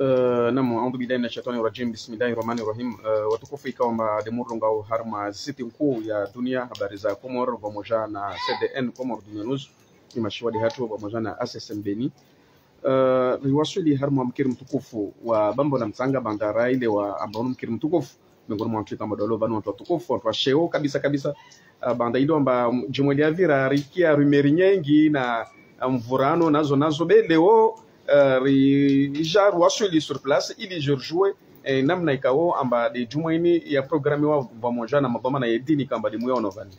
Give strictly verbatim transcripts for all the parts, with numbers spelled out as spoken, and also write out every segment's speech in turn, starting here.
Eh, naam, audhu billahi minash shaitani rajim. Bismillahi rahmani rahim. Eh, watukufu, ikao amba de murungao harumwa site nkuu ya dunia, Habari za Komori, pamoja na C D N Comores Dunia News, imashiwa de hatru, pamoja na A C S M Beni. Eh, riwaswili harumwa mkiri mtukufu wa Bambao la Mtsanga, baanda raelewa amba unu mkiri mtukufu, miongoni mwa wantru ikao amba de walo pvanu wantru watukufu, wantru wa sheo kabisa kabisa. Eh, baanda ilo amba, mm, djumwa iliyapvira rikia rumeri nyengi na, eh, mvurano nazo nazo, be leo, eh, rija riwaswili sur place ili rijue, eh, namna ikao amba de djumwa ini yaprogramiwa pamoja na madhwamana ya dini ikao amba de muyaono pvani.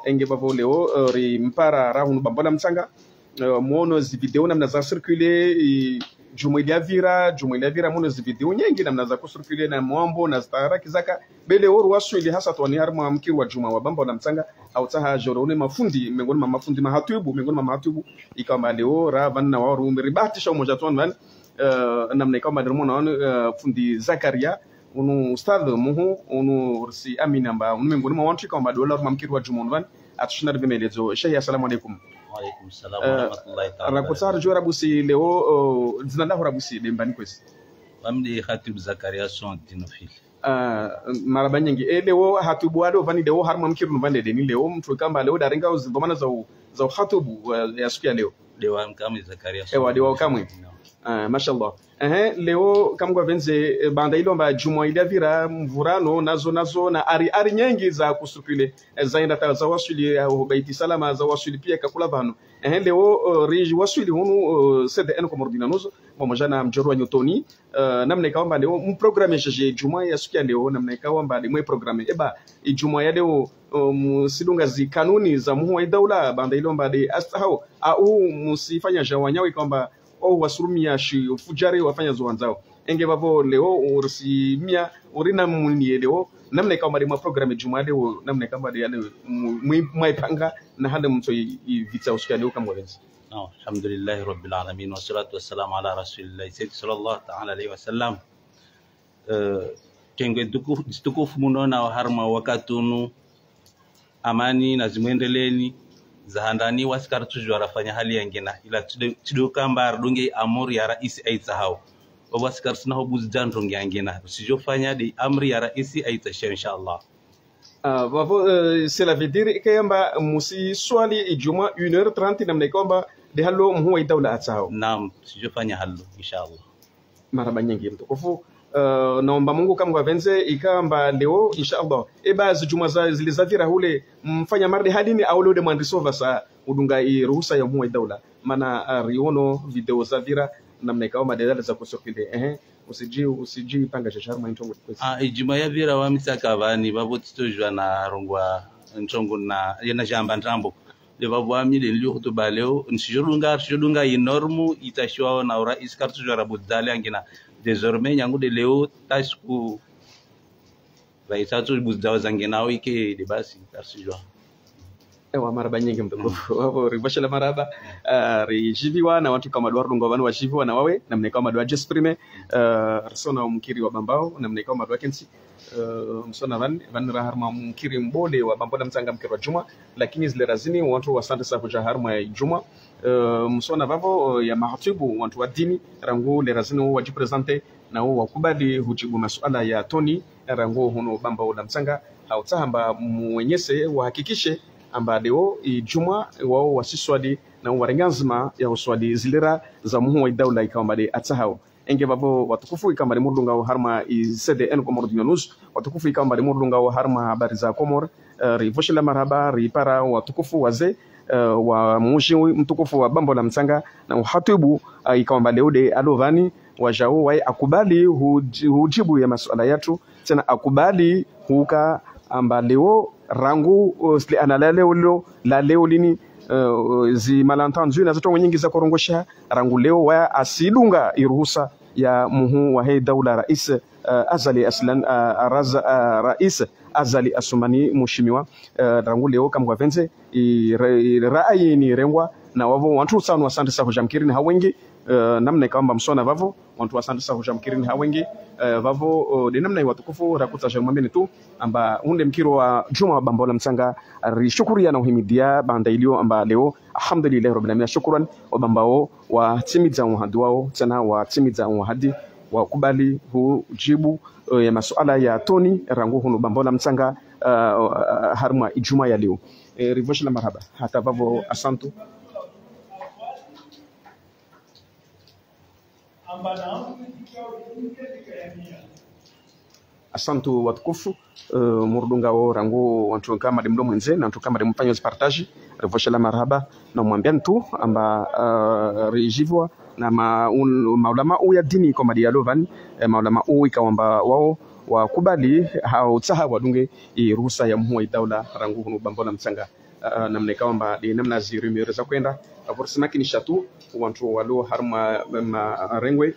Enge pvapvo leo, eh, rimpara ra hunu Bambao la Mtsanga, eh, muono zivideo namna za circuler, eh, djumwa iliyapvira, djumwa iliyapvira muono zivideo nyengi namna za kucirculer na mwambo na zitaharaki zaka. Be leo riwaswili hasa twani harumwa mkiri wa djumwa wa Bambao la Mtsanga, hautsaha joro une mafundi, miongoni mwa mafundi mahatwibu, miongoni mwa mahatwibu, ikao amba leo ra pvanu na wao ru-, ribahatisha umoja twani pvani, eh, namna ikao amba de mwana wanu, eh, fundi Zakaria, unu ustadh muhu, unu risi amini amba unu miongoni mwa wantru ikao amba de walo harumwa mkiri wa djumwa unu pvani, atsushinda ripve maelezo. Shehe, assalamu alaikum. Wa alaikum salam wa rahmatullahi ta'ala wa barakatuh. Eh, rakutsaha rijue rabusi leo, eh, dzina laho rabusi de mbani kwezi? Wami de Hatib Zakaria Son Dinofil. Ah, marahaba nyengi. Eh, leo hatwibu walo pvani leo harumwa mkiri unu pvani de ni leo mntru ikao amba leo de arenga uzi dhwamana za u-, za uhatubu, eh, ya siku ya leo. De wami kamwe Zakaria Son. Ewa, de wao kamwe. Naam. Ah, mashallah. Ehe, leo kamgwa pvendze, eh, baanda ilo amba djumwa iliyapvira mvurano nazo nazo na ari ari nyengi za kucirculer, eh, zaenda ta zawaswili, eh, ho Beit Salam zawaswili pia kakula pvanu. Ehe, leo, eh, riwaswili hunu, eh, C D N Comores Dunia News, pamoja na mjoro wa nyotoni, eh, namna ikao amba leo mprograme jeje djumwa ya siku ya leo, namna ikao amba de mwe programe. Eba, idjumwa ya leo, eh, musidunga zikanuni za muhu wa idaula, baanda ilo amba de astahao, au musifanya ja wanyawe ikao amba o wasurumia shi fujari wafanya zo wandzao. Enge pvapvo leo urisimia, urina muniye leo, namna ikao amba de mwa programme djumwa leo, namna ikao amba de yale mu-, mwi-, mwaipanga, na hale mtso i-, ivitsa usiku ya leo kamwe pvendze. Naam, alhamdulillahi rabbil alamin, wassalatu wassalamu ala rasulillahi sayyid sallallahu ta'ala alayhi wa sallam. Eh, kengwe tukufu, tukufu muno na harumwa wakati unu, amani na zimwendeleni, za handani wasi karitsujua rafanya hali yangina, ila tsi de, tsi de ukamba ridunge amri ya raisi aitsahao. Wasi karitsina ho buzi dja ndrongo yangina. Risijofanya de amri ya raisi aitsahao, inshallah. Ah, pvapvo, eh, cela veut dire ikao amba musiswali idjumwa une heure trente namna ikao amba de halo muhu wa idaula atsahao. Naam, risijofanya halo, inshallah. Marahaba nyengi mtukufu. Eh, naomba Mungu kamwe pvendze ikao amba leo, inshallah. Eba zidjumwa za, zile zapvira hule, mfanya marde halini au leo de mwandriso pvasa udunga iruhusa ya muhu wa idaula. Mana, ah, riono video zapvira, namna ikao amba de zale za kucirculer. Ehe, usiji, usiji panga ja harumwa introngo kwezi. Ah, idjumwa yapvira wami tsaka pvani, pvapvo tsitojua na rongwa ntrongo na, yena jamba ntrambo. De pvapvo wami de nilio hutuba leo, nisijodunga, nisijodunga i norme itashiwao na uraisi, karitsujua rabuzi dale yangina. Désormais, nyangu de leo, tashiku, raisi atsu buzi dao zangina, au ike de basi, karitsujua. Ewa, marahaba nyengi mtukufu. Pvapvo, ripvoshela marahaba, ah, rijiviwa na wantru ikao amba de warudunga pvanu wajiviwa na wawe, namna ikao amba de wajiexprime, ah, risona mkiri wa Bambao, namna ikao amba de wakentsi, eh, msona pvani, pvani ra harumwa mkiri mbole wa Bambao la Mtsanga mkiri wa djumwa, lakini zile razini wantru wasandisa huja harumwa djumwa, eh, msona pvapvo, eh, ya mahatibu, wantru wa dini, rangu le razini wo wajiprésenter, na wo wakubali hujibu masuala ya toni, rangu hunu Bambao la Mtsanga, hautsaha amba mwenyese wahakikishe amba leo idjumwa wao wasiswali na wo warenga ndzima ya uswali zile ra za muhu wa idaula ikao amba de atsahao. Enge pvapvo watukufu ikao amba de murudungao harumwa i C D N Comores Dunia News, watukufu ikao amba de murudungao harumwa Habari za Comores, eh, ripvoshela marahaba, ripara watukufu waze, eh, wa muji mtukufu wa Bambao la Mtsanga, na uhatibu, eh, ikao amba leo de alo pvani, wajao waye akubali huji-, hujibu ya masuala yatru, tsena akubali huka amba leo rangu, eh, sile ana la leo leo, la leo lini, eh, zi malentendu na zitrongo nyengi za korongosha, rangu leo waye asidunga iruhusa ya muhu wahe daula raisi, eh, Azali Aslan, eh, Raza-, eh, raisi Azali Assoumani mheshimiwa, eh, rangu leo kamwe pvendze, i ra-, i raisi ni rengwa, na wapvo wantru tsanu wasandisa huja mkirini ha wengi, eh, namna ikao amba msona pvapvo, wantru wasandisa huja mkirini ha wengi, eh, pvapvo, oh, de namna i watukufu rakutsaha mwambeni tu, amba unde mkiri wa djumwa wa Bambao la Mtsanga, rishukuria na uhimidia baanda ilio amba leo, alhamdulillahi rabbil alamin, shukran, wa Bambao watimidza uhadi wao, tsena watimidza uhadi wakubali hujibu, eh, masuala ya Tony rangu hunu Bambao la Mtsanga, eh, harumwa idjumwa ya leo. Eh, ripvoshela marahaba. Hata vavo, asantu. Asantu watukufu, eh, murudungao rangu wantru kamwe mdo mwendze, na wantru kamwe mdo mfanya zi partage, ripvoshela marahaba, na mwambiani tu amba, eh, ridjiviwa na ma-, un-, maulama u ya dini kamwe mdo yalo pvani, eh, maulama u ikao amba wao wakubali, ha utsaha wadunge i ruhusa ya mhuu wa idaula rangu hunu Bambao la Mtsanga. Ah, namna ikao amba de namna zi rumeur za kwenda, apvo risimakinisha tu wantru walo harumwa ma-, marengwe,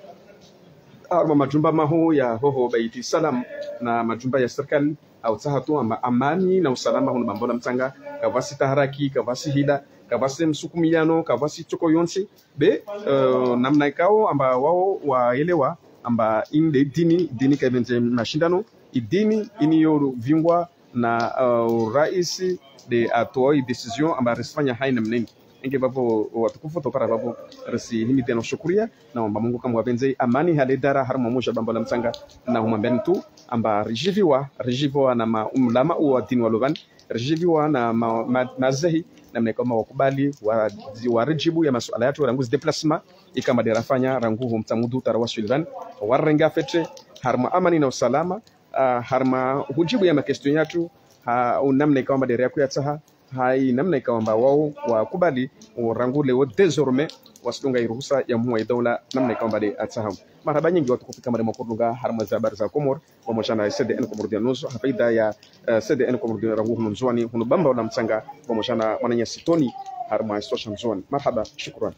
harumwa majumba mahuu ya hoho Beit Salam na majumba ya sirikali, ha utsaha tu amba amani na usalama hunu Bambao la Mtsanga, kapvatsi taharuki, kapvatsi hila, kapvatsi msukumiyano, kapvatsi toko yontsi. Be, eh, namna ikao amba wao waelewa amba inde dini, dini kaipvendze mashindano, idini ini yo vingwa na, eh, rais de atoa i décision amba risifanya haina mna ini. Enge vavo watukufu, topara vavo risihimidia na ushukuria, na wamba Mungu kamwe yapvendze amani hale dara harumwa mdji wa Bambao la Mtsanga, na humwambiani tu amba ridjiviwa, ridjiviwa na maulama u wa dini walo pvani, ridjiviwa na ma-, ma-, mazehi, namna ikao amba wakubali, wa-, waridjibu ya masuala yatru rangu zi déplacement ikao amba de rafanya rangu hu Mtsamudu tara waswili pvani, warenga fete harumwa amani na usalama, ah, harumwa hujibu ya ma question yatru, ha, u namna ikao amba de riya kuyatsaha, ha i namna ikao amba wao wakubali, u rangu leo désormais wasidunga i ruhusa ya mhuu wa idaula namna ikao amba de atsaha. Marahaba nyindji watukufu kamwe mdo murudunga harumwa zi habari za Komori, pvamoja na C D N Comores News, ha faida ya, eh, C D N Comores rangu hunu Ndzuani, hunu Bambao la Mtsanga, pvamoja na mwananyasi Tony, harumwa isitosha Ndzuani. Marahaba, shukran.